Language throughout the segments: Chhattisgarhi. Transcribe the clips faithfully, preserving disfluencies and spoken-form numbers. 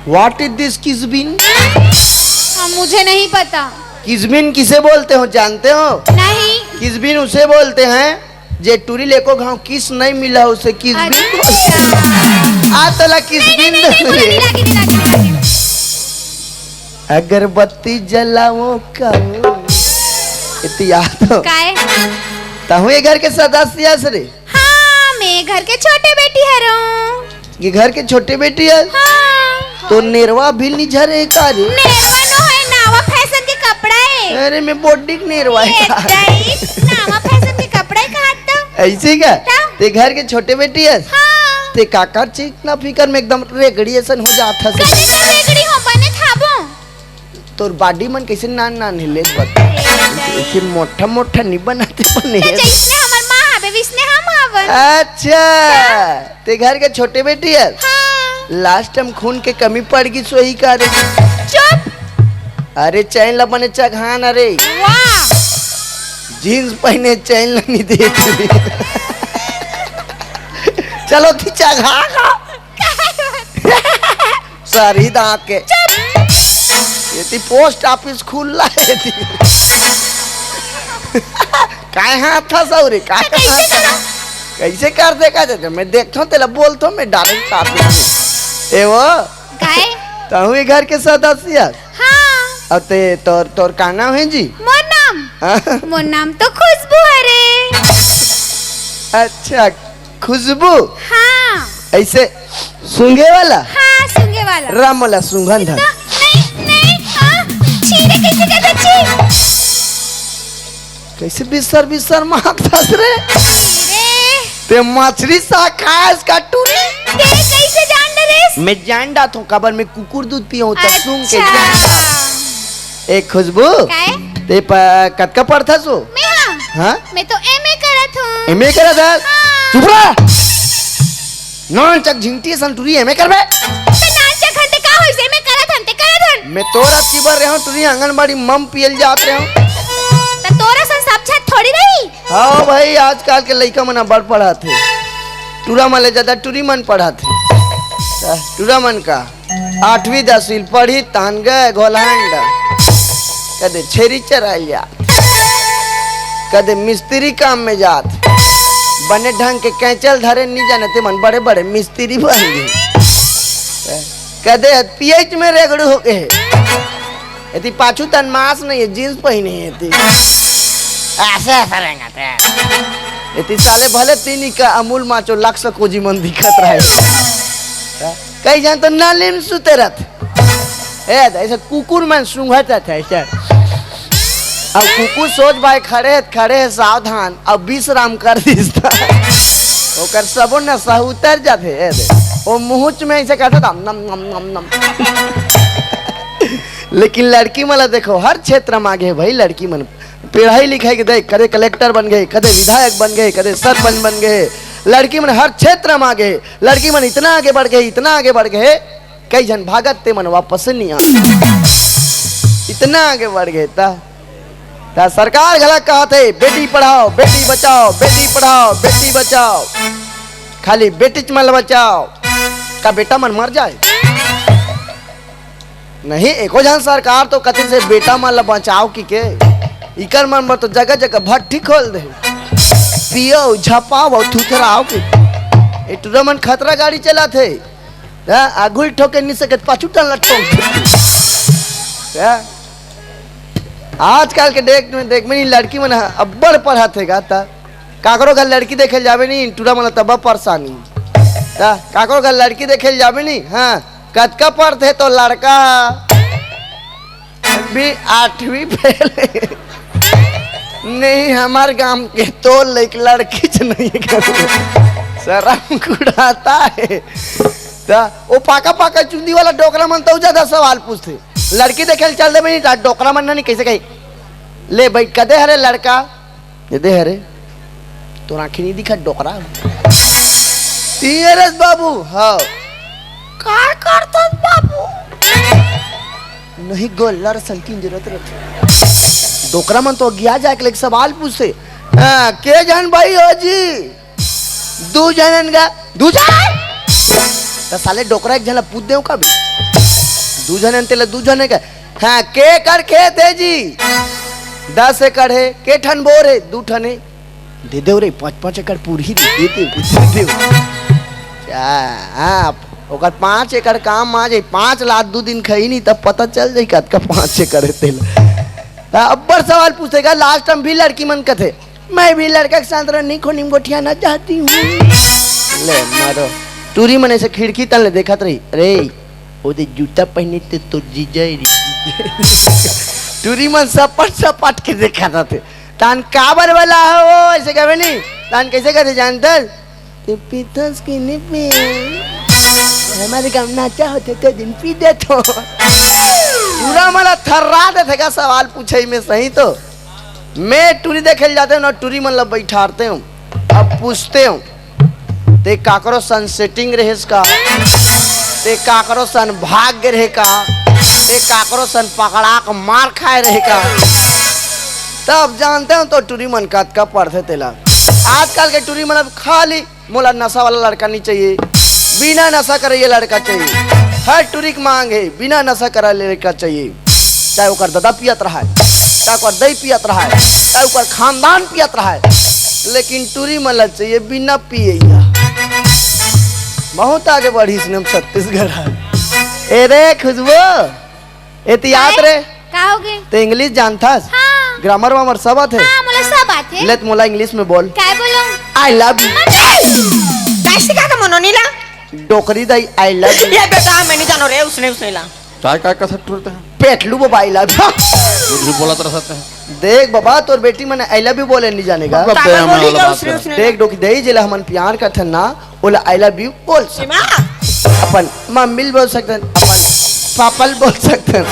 What is this किसबिन? हाँ, मुझे नहीं पता। किसबिन किसे बोलते हो, जानते हो? नहीं। किसबिन उसे बोलते हैं जे टूरी लेको घाव किस नहीं मिला, उसे किसबिन बोलते हैं। अच्छा। आ तोला किसबिन नहीं, नहीं, नहीं, नहीं, नहीं, नहीं, नहीं। अगरबत्ती जलाओ का। इतिया तो काय? तहु ये घर के सदस्य हस रे। हाँ, मैं घर के छोटे बेटी हरों। ये घर के छोटे बेटी हस? हाँ। तो नेरवा भी नी झरे का रे? नेरवा नो है, नावा फैशन के कपड़ा है। अरे, मैं body के नेरवा है का? दाई, नावा फैशन के कपड़ा है कहा तो। ऐसे का? तो? ते घर के छोटे बेटी हस? हाँ। ते काकर चीज ना फिकर में एकदम रेगड़ी असन हो जात हस। कइसे रेगड़ी हो, बने थाबो। तोर body मन कइसे नान नान हे, ले बता। ए, नहीं। इसे मोटा मोटा नहीं बनाते बने। तो जइसने हमर माँ हवे, वइसने हम हवन। अच्छा, ते घर के छोटे बेटी हस? हाँ। Last time खून के कमी पड़ गिस, सोही का रे। चुप। अरे, चैन ला बने चघान, अरे। वाह। Jeans पहिने, चैन ला नहीं देती। चलो, थी चघा का। सारी दांत के। चुप। ये ती post office खुला है ती। काय हाथ था सौरे, काय तो कैसे हाथ था? करो? कैसे कर दे का? मैं देखता हूँ, तेला बोलता हूँ, मैं direct office में। ए वो? काय? तहु ये घर के सदस्य हस? हाँ। अउ ते, तोर, तोर का नाम है जी? मोर नाम? हाँ? मोर नाम तो खुशबू हरे। अच्छा, खुशबू? हाँ। ऐसे सूंघे वाला? हाँ, सूंघे वाला। रा मोला सूंघन धर। तो नहीं, नहीं, आ, छी रे, कैसे कर दे, छी? कैसे बिस्तर, बिस्तर मांगत हस रे? अरे। ते मछरी सा खास का टूरी? ते कैसे जान डरेस? मैं जान डात हूँ, काबर मैं कुकुर दूध पिया हूँ, तब सूंघ के अच्छा। जान। ए खुशबू, काय? ते प-, कतका पढ़थस वो? मैं हाँ? हाँ? मैं तो M A करत हूँ। M A करत हस? हाँ। चुप रह। नानचक झिंगटी असन टूरी M A करबे? ते नानचक हन ते का होइस, M A करत हन ते करत हन। मैं तोरा की बर रहे हूँ टूरी, आंगनबाड़ी मम पियल जात रहे हूँ। त तोरा सन सब छत थोड़ी रही। हाँ भाई, आजकल के लइका मन बड़ पढ़त हे। टूरा मन ले ज्यादा टूरी मन पढ़त हे। त टूरा मन का आठवीं दसवीं पढ़ी, तहन गए घोलहंड। कदे छेरी चराय जात, कदे मिस्त्री काम में जात। बने ढंग के कैंचल धरे नी जाने, ते मन बड़े बड़े मिस्त्री बन गे। कदे P H में रेगड़ू हो गए। एती पाछू तन मास नहीं है, jeans पहिने है एती। ऐसे, ऐसे रहेंगे ते। एती साले भले तीन का अमूल माचो लक्स कोजी मन दिखत रहे। कई झन तो नाली में सुते रहत। ए, ऐसे कुकुर मन सूंघत रहत हे, ऐसे। अब कुकुर सोच भाई खड़े हे, खड़े हे, सावधान, अब विश्राम कर दिस त। ओकर सबो नशा उतर जाथे, ए दे। ओ मुहुच में ऐसे करथे, नम, नम, नम, नम, नम। लेकिन लड़की मन ला देखो, हर क्षेत्र में आगे हे भाई लड़की मन। पढ़ाई लिखाई के देख, कदे कलेक्टर बन गए, कदे विधायक बन गए, कदे सरपंच बन गए। लड़की मन हर क्षेत्र में आगे हे। लड़की मन इतना आगे बढ़ गए, इतना आगे बढ़ गए, कई झन भागत ते मन वापस नहीं आ। इतना आगे बढ़ गए ता, ता सरकार घला कहत हे, "बेटी पढ़ाओ, बेटी बचाओ, बेटी पढ़ाओ, बेटी बचाओ, खाली बेटीच मन ल बचाओ।" का बेटा मन मर जाए? नहीं, एको झन सरकार तो कथे से बेटा मन ल बचाओ कि के। इकर मन बर तो जगह जगह भट्ठी खोल दे, पियो, झपाओ, थुथराओ के। ए टूरा मन खतरा गाड़ी चलात हे। हाँ, आगू ठोके नहीं सकत, पाछू टन ला ठोक। हाँ? आजकल के डेट में देख में नहीं, लड़की मन अब्बड़ पढ़त हे गा, ता काकरो घर लड़की देखे जाबे नहीं, टूरा मन तब परेशानी। ता काकरो घर लड़की देखे जाबे नहीं, हाँ, कतका पढ़त हे तो लड़का? भी आठवीं फेल। नहीं, हमार गांव के तो लइक लड़की च नहीं है। शर्म कुड़ाता है। त ओ पाका पाका चुंदी वाला डोकरा मन तो ज्यादा सवाल पूछथे। लड़की देखे ल चल देबे नहीं, त डोकरा मन नहीं कैसे कही, "ले भाई, कदे हरे लड़का?" ये दे हरे, तोर आँखी नहीं दिखा डोकरा? तीरस बाबू, हाँ। का करथस बाबू? नहीं, गोल्लर संकीन जरूरत रहथे। डोकरा मन तो अगिया जाए के लइक सवाल पूछथे। हाँ, के झन भाई हो जी? दू झन गा, दू झन? त साले डोकरा एक झन ला पूछ देव का भी? दू झने तेला दू झने का। हाँ, के एकड़ खेत हे जी? दस एकड़ हे। के ठन बोर हे? दू ठन हे। दे देव रे, पाँच पाँच एकड़ पूरही दे देव, दे देव। हाँ, ओकर पाँच एकड़ काम मा जाई, पाँच लात दू दिन खाई नहीं, तब पता चल जाई कतका पाँच एकड़ हे तेला। अब्बड़ सवाल पूछेगा, last time भी लड़की मन कथे, मैं भी लड़का के साथ रनिंग खोनिंग गोठियाना चाहती हूँ। ले मारो। टूरी मन ऐसे खिड़की तन ले देखत रही, अरे, ओ दे जूता पहने ते तोर जीजा हे रे। टूरी मन सपट सपट के देखत रथे। तान काबर वाला हो, ऐसे कहबे नहीं। तान कैसे कहते जानते? ते पीथस कि नहीं पी? हमारे गाँव नाचा होते तो दिन पी देथो। टूरा मन ला थर्रा देथे का सवाल पूछे में, सही तो। मैं टूरी देखे ल जाते हूँ ना, टूरी मन ला बैठारते हूँ। अब पूछते हूँ, ते काकरो सन सेटिंग रहेस का? ते काकरो सन भाग गे रहे का? ते काकरो सन पकड़ा के मार खाए रहे का? तब जानते हूँ तो टूरी मन कतका पढ़थे तेला। आजकल के टूरी मन अब खाली मोला नशा वाला लड़का नहीं चाहिए, बिना नशा करे ये लड़का चाहिए। हर टूरी के मांग है, बिना नशा करे लड़का चाहिए। चाहे ओकर ददा पियत रहाय, चाहे ओकर दई पियत रहाय, चाहे ओकर खानदान पियत रहाय, लेकिन टूरी मन ला चाहिए बिना पिए या। बहुत आगे बढ़िस ने हम छत्तीसगढ़ है। ए रे खुशबू, ए ते याद रे? का होगे? ते इंग्लिश जानथस? हाँ। ग्रामर वामर सब आथे? हाँ, मोला सब आथे। ले त मोला इंग्लिश में बोल। काय बोलूं? I love you। काय सिखात हे मनोनी ला? डोकरी दाई, I love you। ये बेटा, मैं नहीं जानो रे, उसने, उसने ला। काय, काय कथक टूरते हैं? पेटलू बाबा, I love you। कुछ भी बोलत रह सकते हैं। देख बाबा, तोर बेटी मन I love you बोले नहीं जाने का। मतलब पापा दया में बोली वाला क्या बात उसने, कर। उसने? देख डोकरी दाई, जेला हमन प्यार करथन ना, ओला I love you बोल सकथन। माँ। अपन मम्मी ल बोल सकथन, अपन पापा ल बोल सकथन,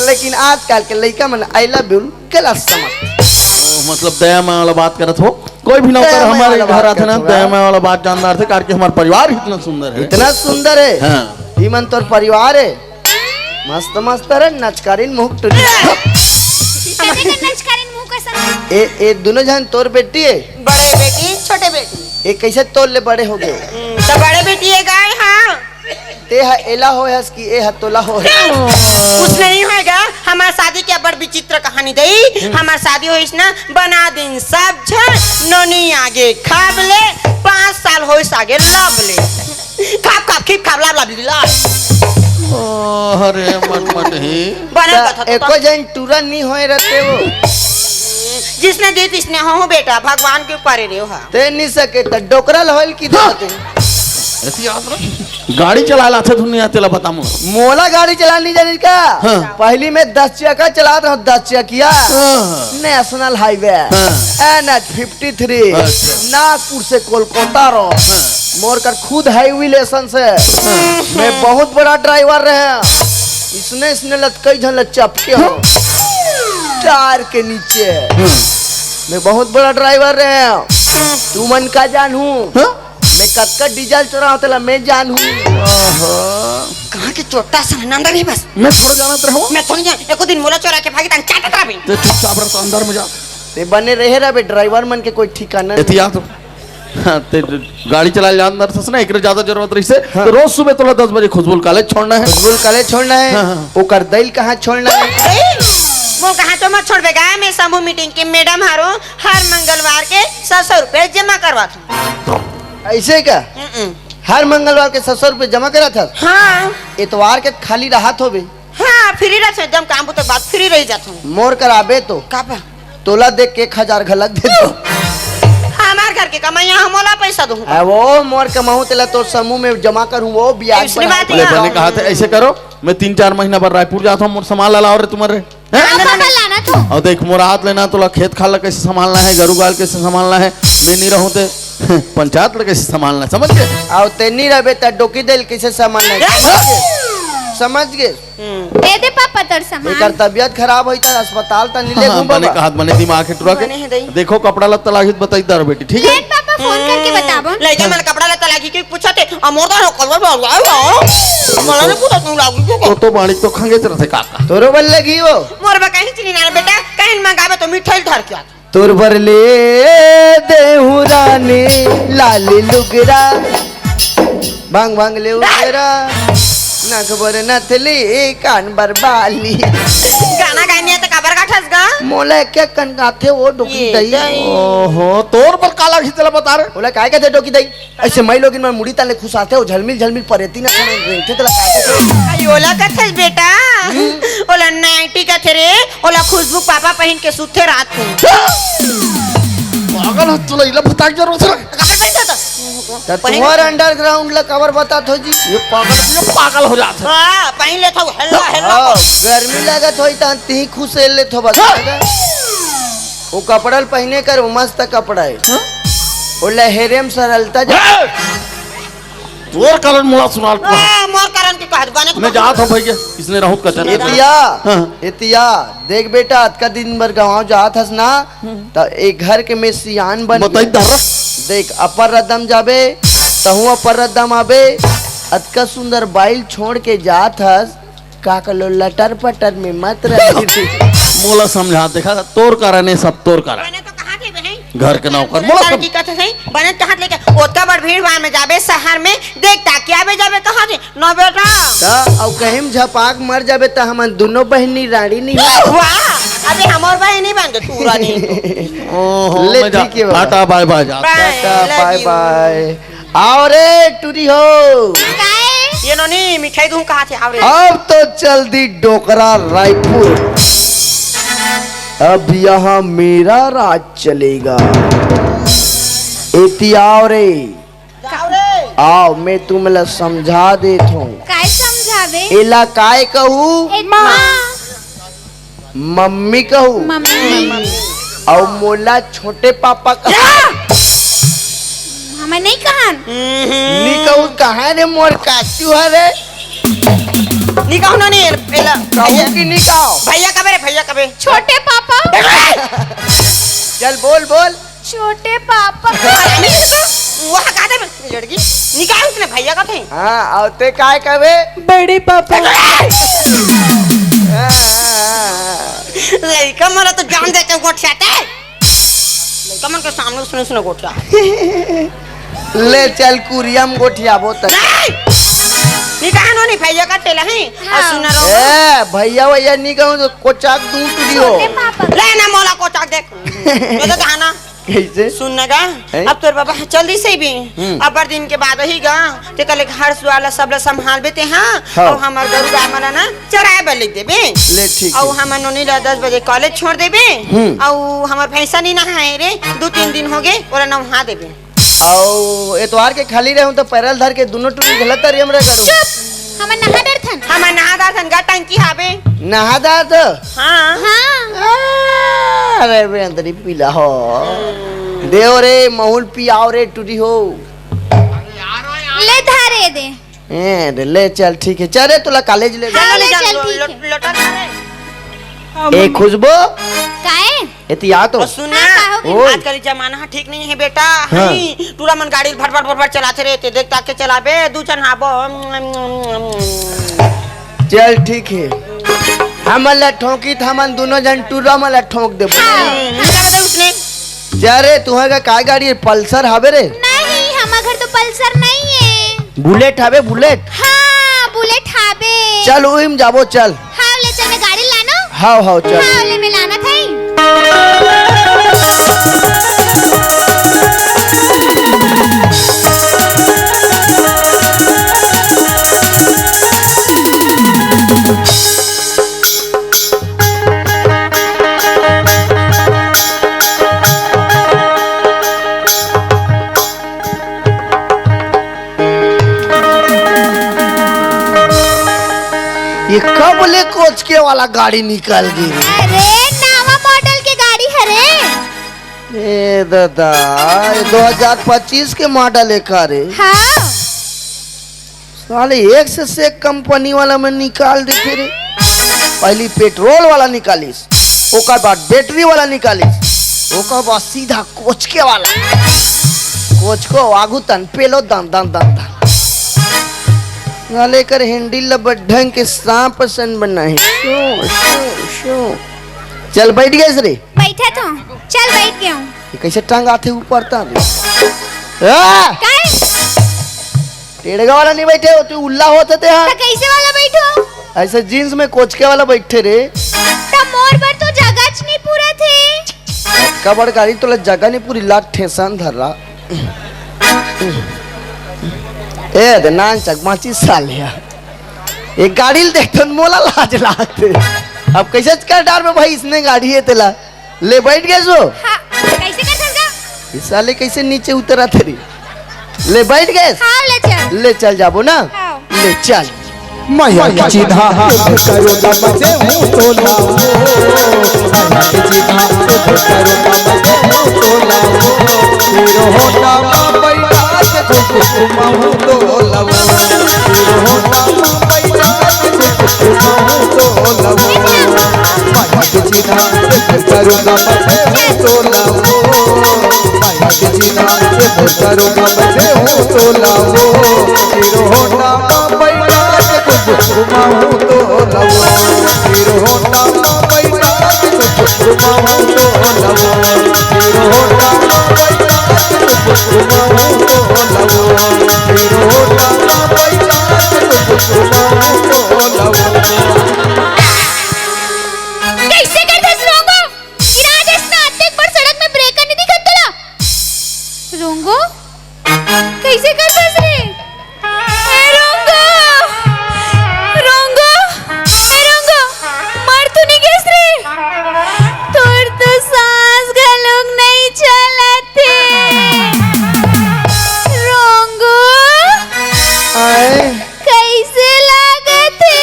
लेकिन आजकल के लइका मन I love you गलत समझ। ओ, मतलब दया माया वाला बात करत हो। कोई भी नौकर दया माया हमारे वाला घर बात आथे ना, करत हो, दया हाँ। माया वाला बात जानदार थे, कारण कि हमार परिवार इतना सुंदर है। इतना सुंदर है। हाँ। ई मन तोर परिवार है। मस्त मस्त रे, नचकारिन मुख टुरी। कते के नचकारिन मुंह कैसन हे? ए, ए दोनों झन तोर बेटी है? बड़े बेटी, छोटे बेटी। ए कैसे तोर ले बड़े हो गए? हम्म, तो बड़े बेटी है गाय, हाँ। ते ह एला होय हस कि ए ह तोला होय? कुछ नहीं होएगा। हमार शादी के बड़ विचित्र कहानी दई। हमार शादी होइस ना, बना दिन सब झन, नोनी आगे खाब ले, पाँच साल होइस आगे लब ले। खाब खाब खीब खाब लाब लाब लीला। ओ, अरे मटमट ही। बनल त कथा तो एको जन टूरा नहीं होए रहते वो। जिसने दी तिसने हो बेटा, भगवान के ऊपर रे हो। ते नहीं सके त डोकरा ल होल की हाँ। देते। ऐसी याद रख। गाड़ी चला लाथे दुनिया तेला बता मोर। मोला गाड़ी चलानी जानी का? हाँ। पहली मैं दस चक्का चलात रहूं, दस चकिया। हाँ। National highway. हाँ। N H fifty three. अच्छा। नागपुर से कोलकाता रो। हाँ। मोर कर खुद हाईवे लाइसेंस है। हाँ। मैं बहुत बड़ा ड्राइवर रहे। इसने, इसने लत कई झन ल चपके हो। टायर के नीचे। हाँ। मैं बहुत बड़ा ड्राइवर रहे। तू मन का जानहू? हाँ? मैं कतका डीजल चोराहूं तेला मैं जानहूं। ओहो। कहाँ के चोट्टा सन अंदर ही बस। मैं थोड़ा जानत रहूं। मैं थोड़ी जान, एको दिन मोला चोरा के भागी तन चाटत रहबे। ते चुपचाप रह, तो अंदर में जा। ते बने रहे रहबे, ड्राइवर मन के कोई ठिकाना नहीं। एतिया तो। हाँ, ते गाड़ी चला जानत रहिस ना, एकरे ज्यादा जरूरत रहिसे। हाँ। तो रोज सुबह तोला दस बजे खुशबू ल कॉलेज छोड़ना है। खुशबू ल कॉलेज छोड़ना है। हाँ, हाँ। ओकर दई ल कहाँ छोड़ना है? ए, वो कहाँ तो मत छोड़बे गा, मैं समूह मीटिंग के मैडम हरो, हर मंगलवार के सौ सौ रुपया जमा करवाथों। ऐसे का? हम्म। हर मंगलवार के सौ सौ रुपये जमा करत हस? हाँ। इतवार के खाली रहत होबे? हाँ, फ्री रहत हूँ, एकदम काम बुता के बाद फ्री रह जात हूँ। मोर कराबे तो? का बा? तोला देख के एक हजार घलक दे दो। हमार घर के कमैया, हम ओला पैसा दूँ। आ, वो मोर कमाऊँ तेला तोर समूह में जमा करूँ, वो ब्याज ऐसने बढ़ा बात के। ले, है। बने कहा थे, ऐसे करो, मैं तीन चार महीना बर रायपुर जात हूँ, मोर सामान ला लाओ रे तुम्हारे। हैं? हाँ, पापा, लाना तो। अउ देख, मोर हाथ ले ना तोला खेत खार ला कइसे संभालना हे, गरू गाय ल कइसे संभालना हे, मैं नइ रहूं ते पंचायत ला कइसे संभालना हे, समझ गे? अउ ते नइ रहबे त डोकी दे ल कइसे संभालना हे, समझ गे? समझ गे? ए दे पापा तोर सामान। एकर तबियत खराब होई त अस्पताल त नइ ले घूम बने बाबा। कहात बने दिमाग हे टुरा के। बने हे दई। देखो, कपड़ा लत्ता लागही त बताई दार बेटी, ठीक हे? ले पापा, फोन करके बताबो। लइका मन कपड़ा लत्ता लागी के पूछत हे, अ मोर दार हो कलवा बा, वाह, वाह। मला नइ पूछत, तू लागी के। तो, तो बाड़ी तो खंगे चलत हे काका। तोरो बल लगी वो। मोर बा कहीं चली ना बेटा, कहीं मंगाबे तो मिठाई धर के आ। तोर बर ले देहु रानी लाली लुगरा, भांग भांग ले उगरा, नाक बर नथली, कान बर बाली। गाना गाय नहीं आय त काबर गाथस गा? मोला एक एक कन आथे वो डोकरी ये दई। दई। ओहो, तोर बर काला घिस तेला बता रे। ओला काय कथे डोकरी दई? अइसे माईलोगिन मन मुड़ी तान ले खुसाथे, वो झलमिल झलमिल परेती ना खाना रेंगथे, तेला काय कथे? आई ओला कथस बेटा? ओला नाइटी कथे रे, ओला खुशबू पापा पहिन के सुते रात को। पागल हो, तोला इला बता के जरूरत हे। काबर पहिन जाता? त पहिले तुम्हार underground ला काबर बतात हो जी? ये पागल, ये पागल हो जात हे। हाँ, पहिन लेथव, हेल्ला, हेल्ला। हाँ, गर्मी लागत होई त ती खुसेल लेथव बस। हाँ। वो कपड़ा ल पहिने कर, वो मस्त कपड़ा हे। हाँ? वो लहेरे म सरलता जा। हाँ। तोर कारण मोला सुनाल पड़ा। हाँ, मोर कारण के कहत बने तो मैं जात हूँ भैया, इसने राहुत का चैनल। एतिया, हाँ। एतिया, देख बेटा, अतका दिन बर गाँव जात हस ना, त एक घर के में सियान बन बताई के। दारा। देख, अपर रद्दा म जाबे, तहूँ अपर रद्दा म आबे, अतका सुंदर बाइल छोड़ के जात हस, का कलो लटर पटर में मत रह। मोला समझा, देखा, तोर कारण हे सब, तोर कारण। बने तो कहाँ के बहन? घर के नौकर, मोला कारण सब की कथे सही, बने कहाँ लेके, ओतका बड़ भीड़ भाड़ में जाबे शहर में, देख ताकि आबे जाबे कहाँ से? ना बेटा। त अउ कहीं झपाक मर जाबे त हमन दुनो बहिनी राड़ी नहीं हो। वाह, अबे हमर बहिनी बन तो तू रानी। ओहो, ले मैं जा-, ठीक है बाबा। टाटा बाय बाय जा। बाय, टाटा love बाय you। बाय। आओ रे टूरी हो। काय? ये नोनी मिठाई दूँ कहाँ से? आओ रे। अब तो चल दी डोकरा रायपुर। अब यहाँ मेरा राज चलेगा। एती आओ रे। जाओ रे। आओ, मैं तुमला समझा देत हूँ। काय समझावे? एला काय कहू? ए, माँ। मम्मी कहू। मम्मी। अउ मोला छोटे पापा कहू। हमन नहीं कहन। नी कहू कहाँ रे मोर काचू हरे? नी कहू ना नी, एला। कहू कि नी कहू? भैया कबे रे, भैया कबे? छोटे पापा। चल बोल, बोल। छोटे पापा। हरामी है तो। वहाँ का दे लड़की? निकाल उसने भैया का थे। हाँ, अउ ते काय कबे? बड़े पापा। लड़का मरा तो जान दे के गोठियाते। लड़का मन के सामने उसने, उसने गोठिया। ले चल कुरिया म गोठियाबो त। नहीं! निकाल नो नहीं भैया का तेला है। हाँ। अउ सुन रो। ए, भैया, भैया नी कहू तो कोचाक दूँ टूरी हो। छोटे पापा। ले ना मोला कोचाक देख। ये तो जाना। कैसे? सुन ना गा, हैं? अब तोर बाबा चल दिस ही भी। हम्म। अब्बड़ दिन के बाद ही गा, ते कले घर सुआर ला सब ला संभालबे ते, हाँ? हाँ। अउ हमर गरू गाय मन ला ना चराए बर ले देबे। ले ठीक अउ है। हमर नोनी ला दस बजे कॉलेज छोड़ देबे। हम्म। अउ हमर भैंसा नी नहाए रे, दू तीन दिन हो गे, ओला नहा देबे। अउ एतवार के खाली रहूं तो पैरल धर के दुनो टूरी गलत तरिया में रह करूं। चुप! हमन नहा डरथन। हमन नहा डरथन गा, टंकी हावे। नहा डरथन? हाँ। हाँ। अरे बे अंतरी पीला हो। देव रे, महुल पियाव रे, टूरी हो। ले धारे दे। ए, दे, ले चल, ठीक है। चल रे, तोला कॉलेज ले हाँ, ले ले जा, चल, लो-, ठीक लो-, है। लोटा धारे। ए, खुशबू। काहे? एती आ तो। अउ सुन ना, हाँ, का हो गइस? ओए। आजकल जमाना ह ठीक नहीं है बेटा। हाँ। हई, टूरा मन गाड़ी भट भट भट भट चलाथे रे, ते देख ताक के चलाबे, दू झन हाबो। चल ठीक है, हमन ला ठोंकी त हमन दुनो झन टूरा मन ला ठोंक देबो। हाँ, हाँ, का होता उसने? जा रे, तुहर का काय गाड़ी है? पल्सर हावे रे? नहीं, हमर घर तो पल्सर नहीं है। बुलेट हावे, बुलेट? हाँ, बुलेट हावे। चल, उही म जाबो, चल। हाँ, ले चल, मैं गाड़ी लानो। हाव, हाव, चल। हाँ, ले मैं लाना था ही। ये कब ले कोचके वाला गाड़ी निकल गई रे? अरे, नवा मॉडल के गाड़ी हरे। ए दादा, ये दो हज़ार पच्चीस के मॉडल है का रे? हाँ। साले एक से, से एक कंपनी वाला में निकाल देथे रे। पहली पेट्रोल वाला निकालिस, ओकर बाद बैटरी वाला निकालिस, ओकर बाद सीधा कोचके वाला। कोचको आगू तन पेलो दन दन दन दन। साले कर हैंडल ल बड़ ढंग के सांप सन बना है। Show, show, show. चल बैठ गए रे। बैठे तो। चल बैठ गए हूँ। ये कैसे टांग आथे ऊपर तन रे? आ! काय? टेड़गा वाला नहीं बैठे हो, तू उल्ला होत हे ते हा। त कैसे वाला बैठो? ऐसे जींस में कोचके वाला बैठे रे। त मोर बर तो जगह च नहीं पूरा थे। कबड़ गाड़ी तोला जगह नहीं पूरी, लात ठेसन धर रहा। ए दे नान चकमाची साले हा। ये गाड़ी ल देखथन मोला लाज लागथे। अब कैसे कर डार में भाई, इसने गाड़ी है तेला। ले बैठ गए सो। हाँ, कैसे कर सकता? इस साले कैसे नीचे उतरा तेरी। ले बैठ गए। हाँ, ले चल। ले चल जाबो ना। हाँ। ले चल। मैं चिन्हा करो तब से हूँ तोला। मैं चिन्हा करो तब से हूँ तोला। हीरो होंडा में बैठा के कुछ घुमाऊँ तोला। हीरो होंडा में बैठा के कुछ घुमाऊँ तोला। मैं चिन्हा करो तब से हूँ तोला। मैं चिन्हा करो तब से हूँ तोला। हीरो होंडा में बैठा के कुछ घुमाऊँ तोला। हीरो होंडा में बैठा के कुछ घुमाऊँ तोला। हीरो होंडा में बैठा के कुछ घुमाऊँ तोला। हीरो होंडा में बैठा के कुछ घुमाऊँ तोला। कैसे कर दस रोंगो? इराज इतना अतेक बड़ सड़क में ब्रेकर नहीं दिखत तोला। रोंगो, कैसे कर दस रे? ए रोंगो, रोंगो, ए रोंगो, मर तो नहीं गेस रे? तोर तो सांस घलोक नहीं चलत हे। रोंगो, आए। कैसे लागत हे?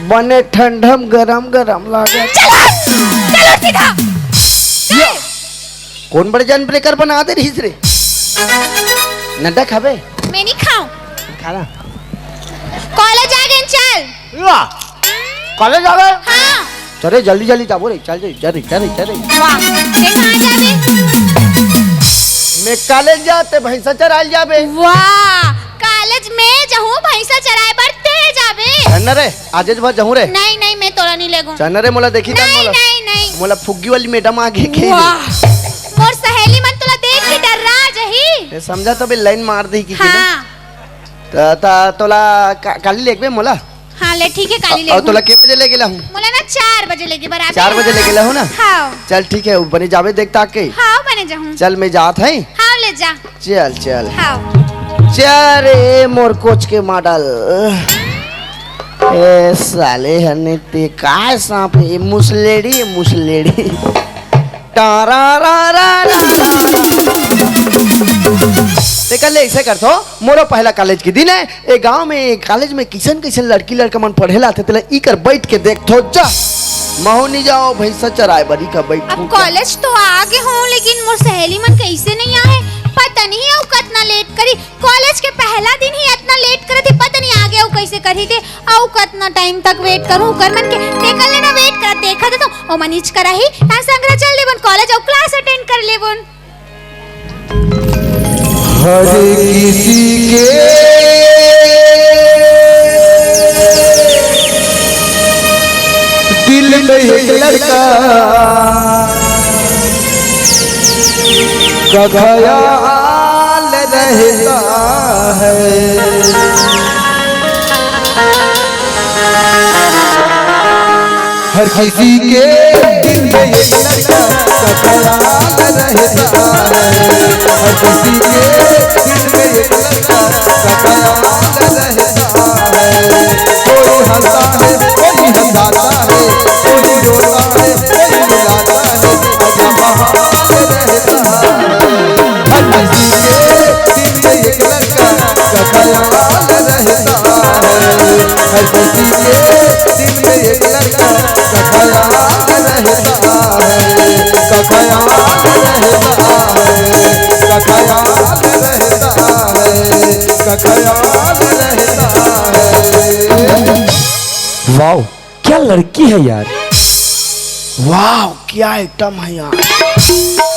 बने ठंडम गरम गरम लागत। चलो, चलो सीधा। या, कौन बड़े जन ब्रेकर बना दे रहीस रे? नड्डा खाबे? मैं नहीं खाऊं। खा ला। कॉलेज आ गए, चल। या, कॉलेज आ गए? हाँ। चले जल्दी जल्दी जाबो रे, चल रे, चल रे, चल रे, चल रे। वाह, ते कहाँ जाबे? मैं कॉलेज जाते भैंसा चराल जाबे। वाह, कॉलेज में जहूँ भैंसा चराए बर ते जाबे। है ना रे? आजेच भर जहूँ रे। नहीं, नहीं, मैं तोला नहीं लेगूं। चल ना रे, मोला देखी नहीं, मोला। नहीं, नहीं। मोला फुग्गी वाली मैडम आगे के। वाह, मोर सहेली मन तोला देख के डर्रा जही। ये समझा तो बे लाइन मार दी कि हाँ। त, त, तोला का-, काली लेगबे मोला? हाँ, ले ठीक है, काली अउ लेगूं। तोला के बजे लेगे लाहूं? मोला ना चार बजे लेगे बराबर। चार बजे लेगे लाहूं ना? हाँ। चल ठीक है, बने जाबे देख ताक के। हाँ, बने जाहूं। चल मैं जात है। हाँ, ले जा। चल, चल। हाँ। चल रे, मोर कोच के मॉडल। ए साले हने ते काय सांप हे? मुसलेड़ी, मुसलेड़ी। टारा रा रा रा रा। ते कर ले, ऐसे कर तो, मोरो पहला कॉलेज के दिन है। ए गांव में, कॉलेज में किसन किसन लड़की लड़का मन पढ़े ला आथे, तेला इकर बैठ के देख थो जा। महू नहीं जाओ, भैंसा चराए बरी का बैठ अब थो जा। कॉलेज तो आ गे हों, लेकिन मोर सहेली मन कैसे नहीं आए, पता नहीं अउ कतना लेट करी। कॉलेज के पहला दिन ही इतना लेट करत ही, पता नहीं आगे अउ कैसे करही ते, अउ कतना टाइम तक वेट करूं ओकर मन के। ते कर लेना वेट करत, देखत तो ओ मनीष करा ही, यहाँ संग रा चल लेबन कॉलेज अउ क्लास अटेंड कर लेबन। हर किसी के दिल में एक लड़का का ख्याल रहता है। हर किसी के दिल में एक लड़का का ख्याल रहता है। हर किसी के दिल में एक लड़का का ख्याल रहता है। कोई हंसता है, कोई हंसाता है, कोई रोता है, कोई रुलाता है। अजब हाल रहता है। हर किसी के दिल में एक लड़का का ख्याल रहता है। हर किसी के दिल में एक लड़का का ख्याल रहता है, का ख्याल रहता है, का ख्याल रहता है, का ख्याल रहता है। वाओ, क्या लड़की है यार। वाओ, क्या आइटम है यार।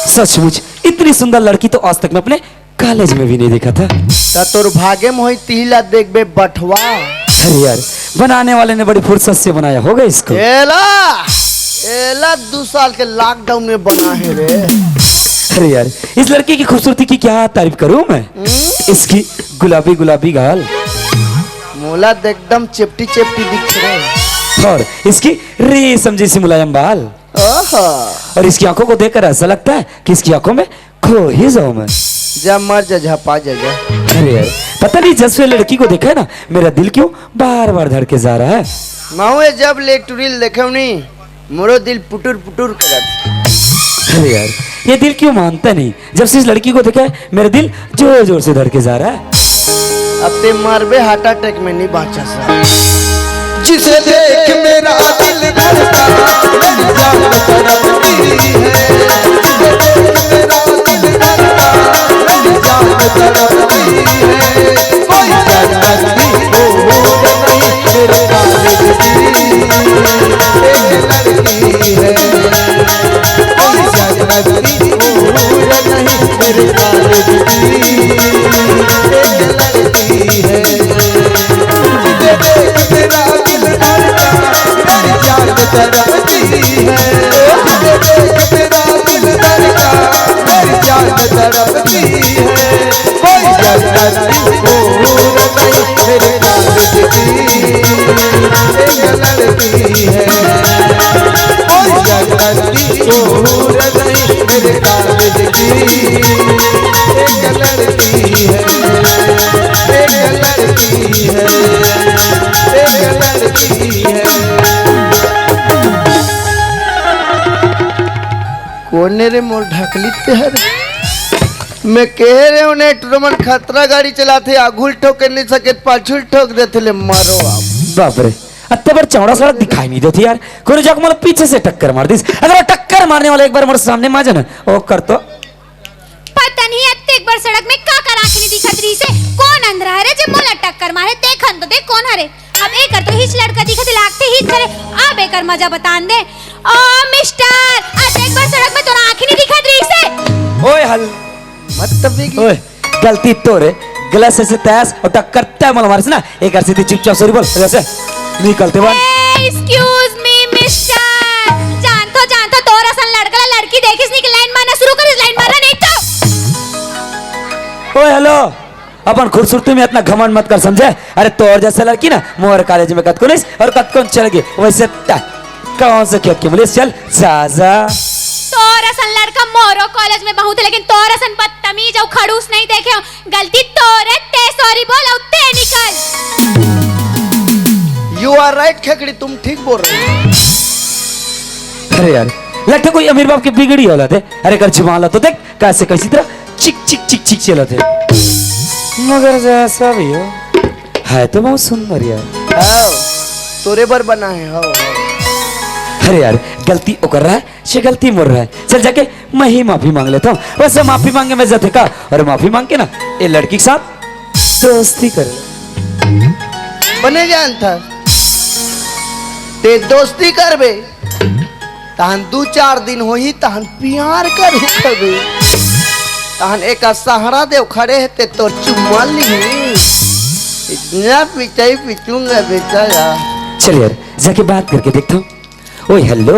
सचमुच इतनी सुंदर लड़की तो आज तक मैं अपने कॉलेज में भी नहीं देखा था। त तोर भागे में होई, तिही ला देखबे बठवा। अरे यार, बनाने वाले ने बड़ी फुर्सत से बनाया होगा इसको। एला, एला दू साल के लॉकडाउन में बना है रे। अरे यार, इस लड़की की खूबसूरती की क्या तारीफ करूं मैं। इसकी गुलाबी गुलाबी गाल, मोला तो एकदम चेपटी चेपटी दिख रहे। और इसकी रेशम जैसी मुलायम बाल। ओहो। और इसकी आंखों को देखकर ऐसा लगता है कि इसकी आंखों में खो ही जाऊं मैं। जा मर जा, झपा जा, जा। अरे यार, पता नहीं, जब से लड़की को देखा है ना, मेरा दिल क्यों बार बार धड़के जा रहा है। माउए जब ले टुरिल देखे नहीं, मोरो दिल पुटुर पुटुर करत। अरे यार, ये दिल क्यों मानता नहीं? जब से इस लड़की को देखा है, मेरा दिल जोर जोर से धड़के जा रहा है। अब ते मरबे heart attack में, नहीं बांचा सा। जिसे देख मेरा दिल धड़का, मेरी जान तड़पती है। जिसे देख मेरा दिल धड़का, मेरी जान तड़पती है। कोई जन्नत भी दूर नहीं, मेरे कालिज की एक लड़की है। कोई जन्नत भी दूर नहीं, मेरे कालिज की एक लड़की है। जिसे देख मेरा दिल धड़का, मेरी जान तड़पती है। जिसे देख मेरा दिल धड़का, मेरी जान तड़पती है। कोई जन्नत भी दूर नहीं, मेरे कालिज की एक लड़की है। कोई जन्नत भी दूर नहीं, मेरे कालिज की एक लड़की है। एक लड़की है, एक लड़की है। कोने रे मोर ढकली ते हर? मैं कह रहे हो नेट रोमन खतरा गाड़ी चलाथे, आगुल ठोके नहीं सके, पाछुल ठोक देथे ले मारो आप। बाप रे, अत्ते बड़ चौड़ा सड़क दिखाई नहीं देती यार। कोनो जगह मतलब पीछे से टक्कर मार दिस। अगर वो टक्कर मारने वाला एक बार मोर सामने मा जाना, ओ कर तो। पता नहीं अत्ते एक बार सड़क में का कर आँख नहीं दिखत रही से। कौन अंधरा हरे जे मोला टक्कर मारे? देखन तो देख कौन हरे। अब एकर तो हिच लड़का दिखत लागथे हिच हरे। अब एकर मजा बतान दे। ओ मिस्टर, अत्ते एक बार सड़क में तोरा आँख नहीं दिखत रही से। ओए हल। मत तबेगी। ओए, गलती तोरे, गलत से, से तैस और टक्कर तय मल मारिस ना, एक अर्सी ती चुपचाप sorry बोल, जैसे निकलते बन। ए, excuse me, mister। जानथो, जानथो, तोर असन लड़का ला लड़की देखिस नहीं कि लाइन मारना शुरू करिस, लाइन मारना नहीं तो। ओए, hello, अपन खूबसूरती में इतना घमंड मत कर, समझे? अरे, तोर जैसे लड़की ना, मोर कॉलेज में कतको नहीं और कतको चल गई, वैसे ता-, कौन से खेत के मुलिस, चल, जा, जा। तोर असन लड़का मोरो कॉलेज में बहुत है, लेकिन तोर असन बदतमीज और खड़ूस नहीं देखे हो। गलती तोरे, ते sorry बोल अउ ते निकल। You are right खेकड़ी, तुम ठीक बोल रहे हो। अरे यार, लगता कोई अमीर बाप की बिगड़ी औलाद है। अरे कर जुबान ला तो देख, कैसे कैसी तरह चिक चिक चिक चिक चलत है। मगर जैसा भी हो, है तो बहुत सुंदर यार। हाँ, तोरे बर बना है, हाँ, हाँ। अरे यार, गलती ओकर रहा है, से गलती मोर रहा है। चल जाके मैं ही माफी मांग लेता हूँ। वैसे माफी मांगे मैं जथे का, और माफी मांग के ना, ये लड़की के साथ दोस्ती कर ले। बने जानता, ते दोस्ती करबे, तहन दू चार दिन होही, तहन प्यार करू कबे, तहन एक सहारा देव खड़े हे, ते तोर चुम्मा ली। इतना पिटाई पिटूंगा बेटा यार। चल यार, जाके बात करके देखता हूँ। ओए, hello।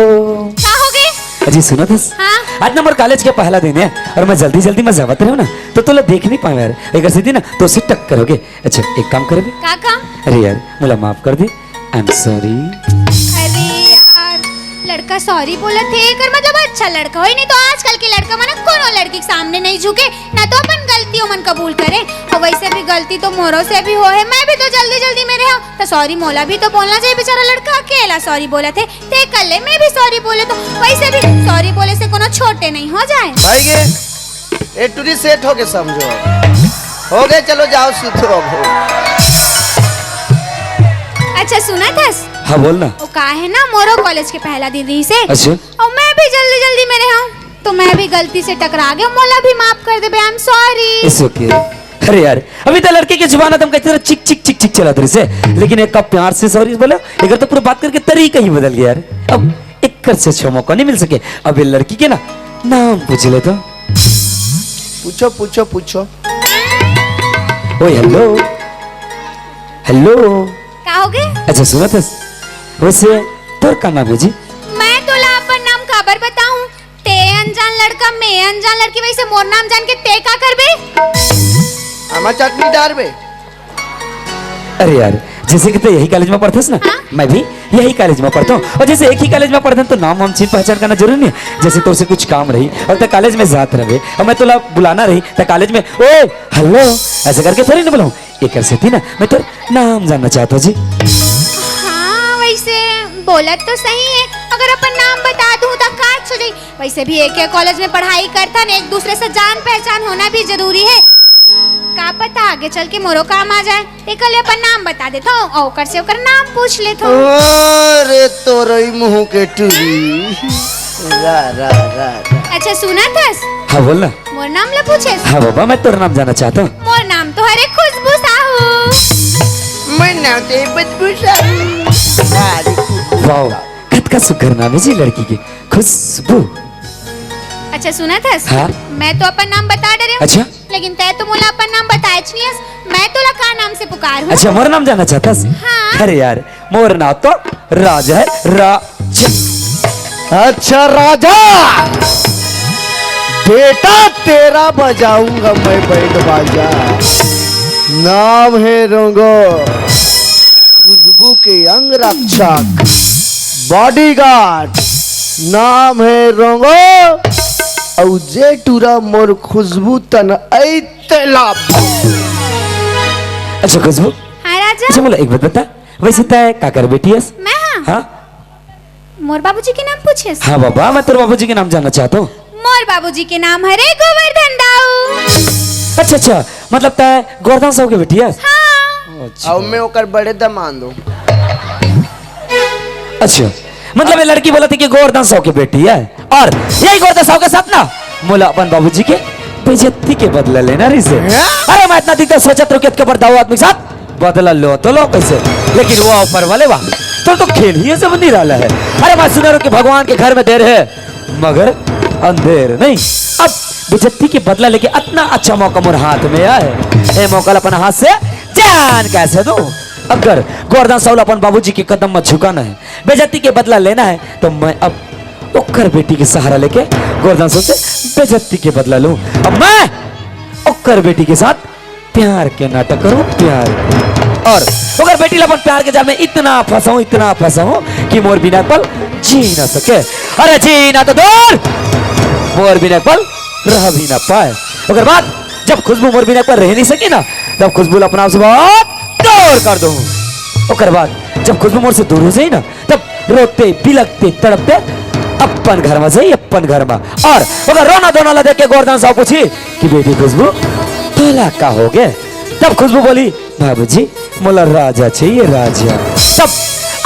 का हो गे? अजी, सुनत हस? हाँ। आज ना मोर कॉलेज के पहला दिन है और मैं जल्दी जल्दी में जावत रहे ना, तो तोला देख नहीं पावे यार। एक सीधी ना, तो से टक्कर हो गे। अच्छा, एक काम करबे? का काम? अरे यार, मोला माफ कर दे, I am sorry। अरे यार, लड़का sorry बोलत हे, एकर मतलब अच्छा लड़का होही, नहीं तो आजकल के लड़का मन कोनो लड़की के सामने नहीं झुके, ना तो अपन गलतियों मन कबूल करे। और वैसे भी गलती तो मोरो से भी हो है, मैं भी तो जल्दी जल्दी में रहा, तो sorry मोला भी तो बोलना चाहिए। बेचारा लड़का अकेला sorry बोलत हे, ते कर ले, मैं भी sorry बोले तो। वैसे भी sorry बोले से कोनो छोटे नहीं हो जाए। भाई गे, ए टुरी सेठ हो के समझो। हो गए, चलो जाओ सुतो अब। अच्छा सुनत हस? हाँ, बोल ना। वो का है ना, मोरो कॉलेज के पहला दिन रहिसे। अच्छा। और मैं भी जल्दी जल्दी में रहा हूँ, तो मैं भी गलती से टकरा गया, मोला भी माफ कर देबे, I am sorry। It's okay। अरे यार, अभी तो लड़के के जुबान एकदम कहते रहे, चिक चिक चिक चिक चलत रहिसे, लेकिन एक कब प्यार से sorry बोला, एक तो पूरा बात करके तरीका ही बदल गया यार। अब एक कर से अच्छा मौका नहीं मिल सके। अब ये लड़की के ना नाम पूछ ले तो। पूछो, पूछो, पूछो। ओए, hello। Hello। का हो गे? अच्छा, सुनत हस? वैसे तोर का नाम है जी? मैं तोला अपन नाम काबर बताऊं? ते अनजान लड़का में अनजान लड़की वइसे मोर नाम जान के ते का करबे? आमा चटनी डारबे। अरे यार, जइसे कि ते यही कॉलेज में पढ़थस ना, हाँ? मैं भी यही कॉलेज में पढ़थंव। अउ जइसे एक ही कॉलेज में पढ़थन त नाम वाम चिन्ह पहचान करना जरूरी नहीं हे। जइसे तोर से कुछ काम रही अउ ते कॉलेज में जात रहे अउ मैं तोला बुलाना रही त कॉलेज में, "ओए, हेलो," अइसे करके थोड़ी ना बुलाहूँ। एकर सेती ना मैं तोर नाम जानना चाहत हंव जी। हाँ, वइसे बोलत तो सही हे, अगर अपन नाम बता दूँ त का अच्छा हो जाही। वइसे भी एक ही कॉलेज में पढ़ाई करथन, एक दूसरे से जान पहचान होना भी जरूरी हे। का पता आगे चल के मोरो काम आ जाए, तेकर ले अपन नाम बता देथंव अउ ओकर से ओकर नाम पूछ लेथंव। अरे तोरई मुँह के टूरी। रा, रा, रा, रा। अच्छा सुनत हस? हाँ, बोल ना। मोर नाम ला पूछेस? हाँ बाबा, मैं तोर नाम जानना चाहत हंव। मोर नाम तो हरे खुशबू साहू। मोर नाम तो बदबू साहू। अरे खुशबू। वाओ, कतका सुघर नाम हे जी लड़की के, खुशबू। अच्छा सुनत हस? हाँ। मैं तो अपन नाम बता डरेंव। अच्छा। लेकिन तैं तो मोला अपन नाम बताएच नइ हस। मैं तोला का नाम से पुकारहूँ? अच्छा, मोर नाम जानना चाहत हस? हाँ। अरे यार, मोर नाम तो राजा हे, राजा। अच्छा राजा, बेटा तेरा बजाऊंगा मैं बैंड बाजा। नाम हे रोंगो, खुशबू के अंग रक्षक, बॉडीगार्ड। नाम हे रोंगो, अउ जे टूरा मोर खुशबू तन अई तेला। अच्छा खुशबू। हाँ राजा। अच्छा मोला एक बात बता, वइसे तैं काकर बेटी हस? मैं हाँ। हाँ? मोर बाबूजी के नाम पूछेस? हाँ बाबा, मैं तोर बाबूजी के नाम जानना चाहत हंव। मोर बाबूजी के नाम हरे गोवर्धन दाऊ। अच्छा, अच्छा, मतलब तैं गोवर्धन साहू के बेटी हस? हाँ। अच्छा। अउ मैं ओकर बड़े दमांद हंव। अच्छा, मतलब ये लड़की बोलत हे कि गोवर्धन साहू के बेटी हे अउ यही गोवर्धन साहू के साथ ना मोला अपन बाबूजी के बेइज्जती के बदला लेना रहिसे। हैं? अरे मैं अतना दिन तक सोचत रहेंव कि अतका बड़ दाऊ आदमी के साथ बदला लूँ तो लूँ कइसे, लेकिन वो ऊपर वाले वाह, तोर तो खेल ही अइसे निराला हे। अरे मैं सुने रहेंव कि भगवान के घर में देर हे मगर अंधेर नहीं। अब बेइज्जती के बदला लेके अतना अच्छा मौका मोर हाथ में आय हे, ए मौका ला अपन हाथ से जान कइसे दूँ? अगर गोवर्धन साहू ला अपन बाबूजी के कदम में झुकाना हे, बेइज्जती के बदला लेना हे, त मैं अब ओकर बेटी के सहारा लेके गोवर्धन साहू से बेइज्जती के बदला लूँ। अब मैं ओकर बेटी के साथ प्यार के नाटक करूँ, प्यार। अउ ओकर बेटी ला अपन प्यार के जाल में अतना फँसाहूँ, अतना फँसाहूँ कि मोर बिना एक पल जी ना सके। अरे जीना तो दूर, मोर बिना एक पल रह भी ना पाए। ओकर बाद जब खुशबू मोर बिना एक पल रह नहीं सकी ना, तब खुशबू ला अपन आप से बहुत दूर कर दूँ। ओकर बाद जब खुशबू मोर से दूर हो जाही ना, तब रोते, बिलखते, तड़पते अपन घर में जाही, अपन घर में। अउ ओकर रोना धोना ला देख के गोवर्धन साहू पूछही कि बेटी खुशबू, तोला का होगे? तब खुशबू बोलही, बाबूजी, मोला राजा चाहिए, राजा। तब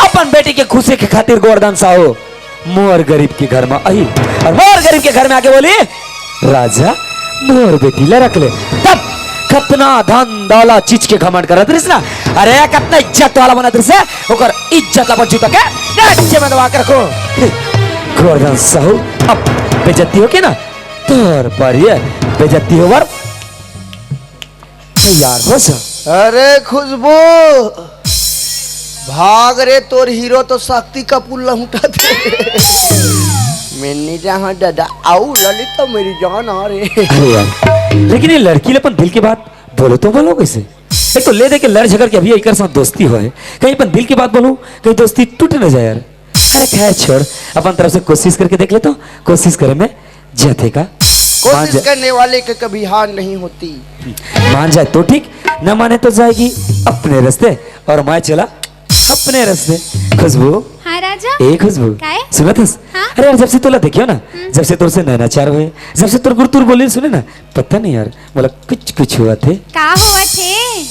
अपन बेटी के खुशी के खातिर गोवर्धन साहू मोर गरीब के घर में आही अउ मोर गरीब के घर में आके बोलही, राजा, मोर बेटी ला रख ले। तब कतना धन दौलत चीज के घमंड करत रहिस ना, अरे कतना इज्जत वाला बनत रहिस, ओकर इज्जत ला अपन जूता के नीचे में दबा के रखो। गोवर्धन साहू, अब बेइज्जती होगे ना, तोर पारी हे बेइज्जती होवय। तैयार हो जा। अरे खुशबू, भाग रे, तोर हीरो तो शक्ति कपूर लहुटा दे। मैं नहीं जाऊँ दादा, आओ ललिता मेरी जान आ रे। अरे यार, लेकिन ये लड़की ला अपन दिल की बात बोलो तो बोलो कइसे? एक तो ले दे के लड़ झगड़ के अभी एकर साथ दोस्ती होय, कहीं अपन दिल की बात बोलूं, कहीं दोस्ती टूट न जाए यार। अरे खैर छोड़, अपन तरफ से कोशिश करके देख लेथंव, कोशिश करे में जथे का। मान कोशिश जा- करने वाले की कभी हार नहीं होती। मान जाए तो ठीक, न माने तो जाएगी अपने रास्ते अउ मैं चला अपने रास्ते। खुशबू। हाँ राजा। ए खुशबू। काय? सुनत हस? हाँ? अरे यार, जब से तोला देखेंव ना, हम्म। जब से तोर से नैनाचार होय, जब से तोर गुरतुर बोली सुनेंव ना, पता नहीं यार, मोला कुछ कुछ होवत हे। का होवत हे?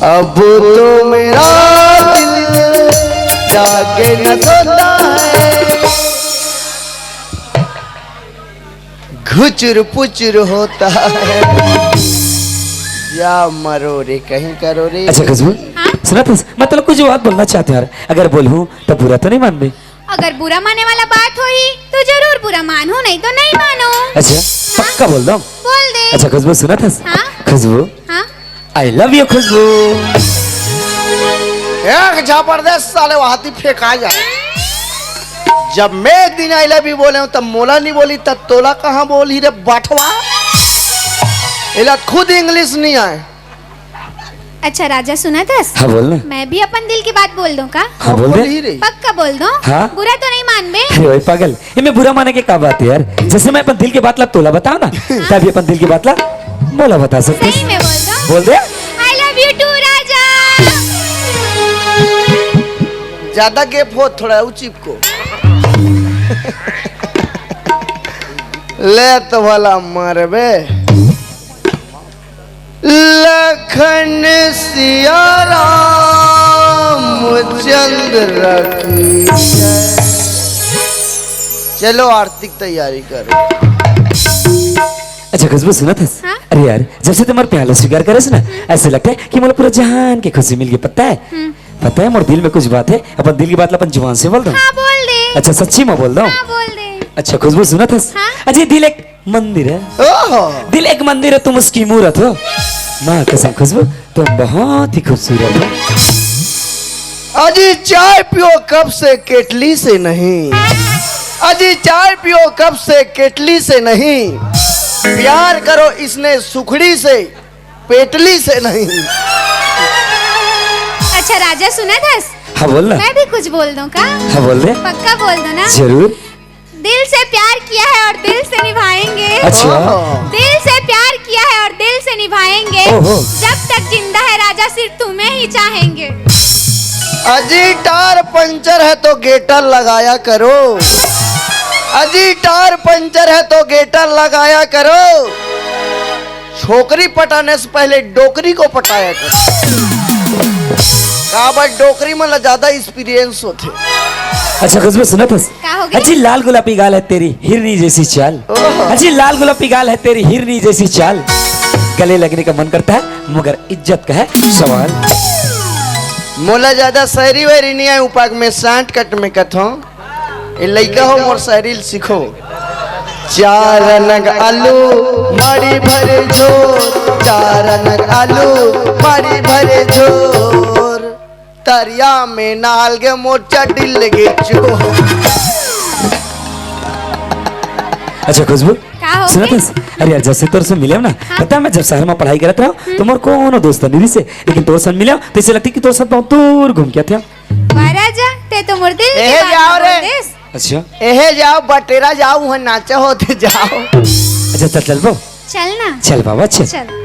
अब तो मेरा दिल जाके न सोता है, घुचुर पुचुर होता है। या मरो रे, कहीं करो रे। अच्छा खुशबू, हाँ? सुनत हस, मैं तोला कुछ बात बोलना चाहत हंव यार, अगर बोलहूँ त बुरा तो नहीं मानबे? अगर बुरा माने वाला बात होही, तो जरूर बुरा मानहूँ, नहीं तो नहीं मानहूँ। अच्छा, हाँ? पक्का बोल दो। बोल दे। अच्छा, खुशबू सुनत हस? हाँ? खुशबू। हाँ? I love you, खुशबू। एक जबरदस्त साले वहाती फेंका जाए। जब मैं एक दिन आई लव यू बोले हूँ, तब मोला नहीं बोली, तब तोला कहाँ बोली रे बाठवा? एला खुद इंग्लिश नहीं आए। अच्छा राजा, सुनत हस? हाँ, बोल ना। मैं भी अपन दिल की बात बोल दूं का? हाँ, बोल दे। बोली रे। पक्का बोल दो। हाँ? बुरा तो नहीं मानबे? अरे भाई पागल, ये मैं बुरा माने के का बात है यार? जैसे मैं अपन दिल की बात ला तोला बताओ ना, तभी अपन दिल की बात ला मोला बता सकते। सही में बोल दो। बोल दे। I love you too राजा। ज्यादा gap हो, थोड़ा ऊंची को। ले तो भला मारबे। लखन सिया राम चंद्र की जय। चलो आरती की तैयारी करो। अच्छा खुशबू, सुनत हस? हाँ? अरे यार, जब से तुम्हार प्यार ला स्वीकार करे ना, ऐसे लगता है कि मोला पूरा जहान के खुशी मिल गई। पता है? हम्म। पता है, मोर दिल में कुछ बात है, अपन दिल की बात ला अपन जुबान से बोल दो। हाँ, बोल दे। अच्छा, सच्ची में बोल दो। हाँ, बोल दे। अच्छा खुशबू, सुनत हस? हाँ? अजय, दिल एक मंदिर है। ओहो। दिल एक मंदिर है, तुम उसकी मूरत हो। माँ कसम खुशबू, तुम बहुत ही खूबसूरत हो। अजी चाय पियो कप से, केटली से नहीं। अजी चाय पियो कप से, केटली से नहीं। प्यार करो इसने सुखड़ी से, पेटली से नहीं। अच्छा राजा, सुनत हस? हाँ, बोल ना। मैं भी कुछ बोल दूं का? हाँ, बोल दे। पक्का बोल दो ना? जरूर। दिल से प्यार किया है और दिल से निभाएंगे। अच्छा। ओहो। दिल से प्यार किया है और दिल से निभाएंगे। ओहो। जब तक जिंदा है राजा, सिर्फ तुम्हें ही चाहेंगे। अजी टायर पंचर है तो गेटर लगाया करो। अजी टायर पंचर है तो गेटर लगाया करो। छोकरी पटाने से पहले डोकरी को पटाया करो। काबर डोकरी मन ला ज्यादा एक्सपीरियंस होथे। अच्छा खुशबू, सुनत हस? का हो गया? अजी लाल गुलाबी गाल है तेरी, हिरनी जैसी चाल। ओहो। अजी लाल गुलाबी गाल है तेरी, हिरनी जैसी चाल। गले लगने का मन करता है, मगर इज्जत का है सवाल। मोला ज्यादा शायरी वायरी नहीं आए, उपाग में सांट कट में कथों। ए लइका हो, मोर शायरी ल सीखो। चार रंग आलू माड़ी भरे झोर, चार रंग आलू माड़ी भरे झोर। तरिया में नाल गे मोर चटिल गे चोर। अच्छा खुशबू, का हो सुनत गए? हस? अरे यार, जब से तोर से मिले ना, हाँ? पता है, मैं जब शहर में पढ़ाई करत रहा, हम्म। तो मोर कोनो दोस्त नहीं रिसे, लेकिन तोर से मिले, तो ऐसे लगती कि तोर साथ बहुत दूर घूम के आते हैं। वाह राजा, ते तो मोर दिल की एहे बात जाओ रे। बोल देस। अच्छा। एहे जाओ, बटेरा जाओ, वहाँ नाचा हो ते जाओ। अच्छा, चल, चल बो। चल ना। चल बाबा, चल। चल।